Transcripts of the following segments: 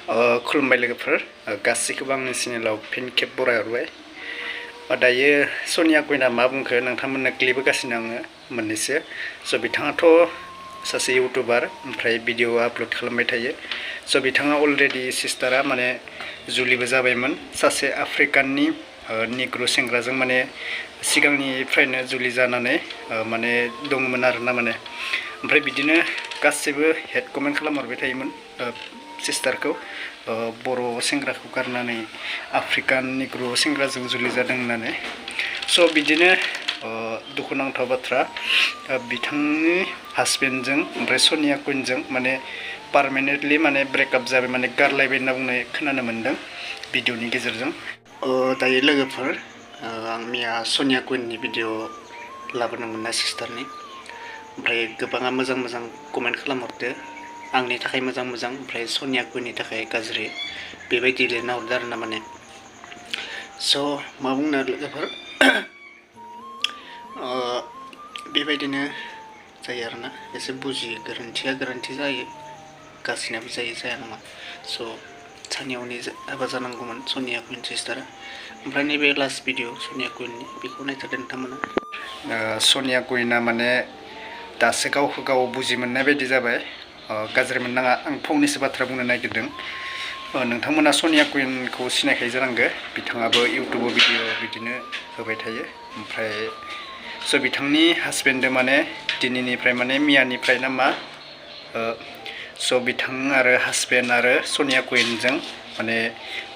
खुलुमबाय लोगोफोर गासैखौबो आंनि चेनेलाव फिन खेब बरायहरबाय। दायो सोनिया गयना मा बुंखो नोंथांमोननो क्लिप होगासिनो आङो मोननैसो। स' बिथाङाथ' सासे इउटुबार ओमफ्राय भिडिअ आपल'ड खालामबाय थायो। स' बिथाङा अलरेडि सिस्टारा माने जुलिबो जाबायमोन सासे आफ्रिकाननि निग्र' सेंग्राजों माने सिगांनिफ्रायनो जुलि जानानै माने दंमोन आरोना माने। ओमफ्राय बिदिनो गासैबो हेड कमेन्ट खालामहरबाय थायोमोन सिस्टारखौ बर' सेंग्राखौ गारनानै आफ्रिकान निग्र' सेंग्राजों जुलि जादों होननानै। स' बिदिनो दुखुनांथाव बाथ्रा बिथांनि हासबेन्डजों ओमफ्राय सोनिया गयनजों माने पार्मानेन्टलि माने ब्रेकआप जाबाय माने गारलायबाय होनना बुंनाय खोनानो मोन्दों भिडिअनि गेजेरजों। दायो लोगोफोर आं मैया सोनिया गयननि भिडिअ लाबोनो मोननाय सिस्टारनि ओमफ्राय गोबाङा मोजां मोजां कमेन्ट खालामहरदो आंनि थाखाय मोजां मोजां ओमफ्राय सोनिया गयननि थाखाय गाज्रि बेबायदि लिरना हरदो आरो ना माने। स' मा बुंनो लोगोफोर बेबायदिनो जायो आरोना एसे बुजियो गोरोन्थिया गोरोन्थि जायो गासैनाबो जाया नङा। स' सानियावनि हाबा जानांगौमोन सोनिया गयन सिस्टारा। ओमफ्राय नैबे लास्ट भिडिअ सोनिया गयननि बेखौ नायथारदो नोंथांमोना। सोनिया गयना माने दासो गावखौ गाव बुजि मोननाय बायदि जाबाय। गाज्रि मोननाङा आं फंनैसो बाथ्रा बुंनो नागिरदों। नोंथांमोना सोनिया गयनखौ सिनायखायो जानांगौ बिथाङाबो इउटुबाव भिडिअ बिदिनो होबाय थायो। ओमफ्राय स' बिथांनि हासबेन्डजों माने दिनैनिफ्राय माने मैयानिफ्राय ना मा स' बिथां आरो हासबेन्ड आरो सोनिया गयनजों माने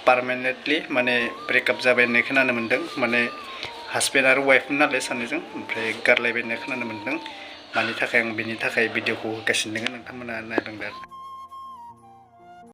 पार्मानेन्टलि माने ब्रेकआप जाबाय होननाय खोनानो मोन्दों। माने हासबेन्ड आरो वाइफमोन नालाय सानैजों ओमफ्राय गारलायबाय होननाय खोनानो मोन्दों। मानि थाखाय आं बेनि थाखाय भिडिअखौ होगासिनो दङ नोंथांमोना नायलांदो।